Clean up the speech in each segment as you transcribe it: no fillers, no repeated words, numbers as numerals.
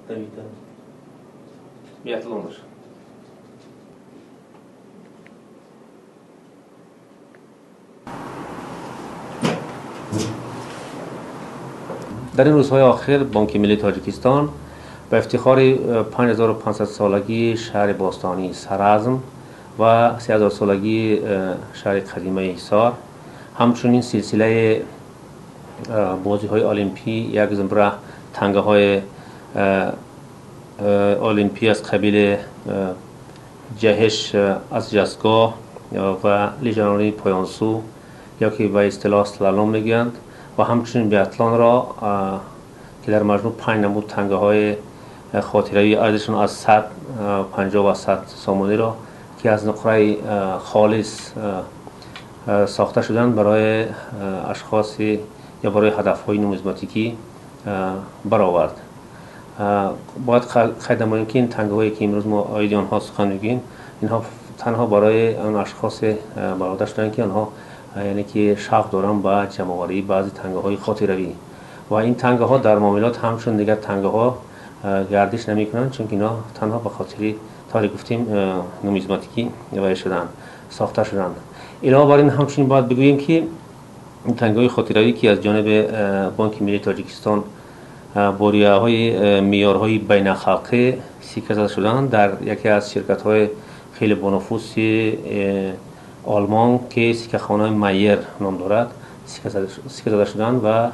Давидан. Биатлон бошад. Дар ин рӯзҳои охир Бонки Миллии Тоҷикистон ба ифтихори 5500 солагии шаҳри бостонии Саразм ва 3000 солагии шаҳри қадимаи Ҳисор, ҳамчунин силсилаи бозиҳои олимпӣ, як зумра тангаҳои олимпӣ аз қабили ҷаҳиш аз ҷастгоҳ ва лижаронии поёнсӯ ё ки ба истилоҳ слалом мегӯянд ва ҳамчунин биатлонро, ки дар маҷмӯъ 5 намуд тангаҳои хотиравии арзишон аз 150 ва 100 сомониро, ки аз нуқраи холис сохта шуданд, барои ашхоси ё барои ҳадафҳои нумизматикӣ баровард. Бояд қайд намоем, ки ин тангаҳое, ки имрӯз мо оиди онҳо сухан мегӯем, инҳо танҳо барои он ашхосе бароварда шуданд, ки онҳо, яъне ки шавқ доранд ба ҷамъоварии баъзе тангаҳои хотиравӣ ва ин тангаҳо дар муомилот ҳамчун дигар тангаҳо гардиш намекунанд, чунки инҳо танҳо ба хотири, тавре гуфтем, нумизматикӣ вай шуданд, сохта шуданд. Илова бар ин, ҳамчунин бояд бигӯем, ки ин тангаҳои хотиравӣ, ки аз ҷониби Бонки Миллии Тоҷикистон бо риояҳои меъёрҳои байналхалқӣ сикка зада шуданд, дар яке аз ширкатҳои хеле бонуфуси Олмон, ки сиккахонаи Майер ном дорад, сикка зада шуданд ва,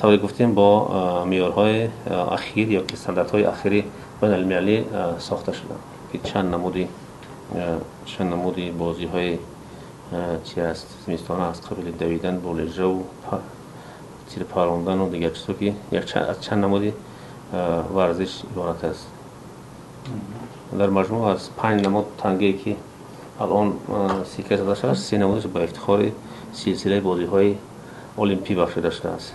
тавре гуфтем, бо меъёрҳои ахир ё ки стандартҳои ахири байналмилалӣ сохта шуданд, ки чанд намуди бозиҳои чи аст, зимистона, аз қабили давидан бо лижаву тирпарондану дигар чизҳо, ки аз чанд намуди варзиш иборат аст. Дар маҷмӯъ аз панҷ намуд тангае, ки алон сикка зада шудааст, се намудаш ба ифтихори силсилаи бозиҳои олимпӣ бахшида шудааст.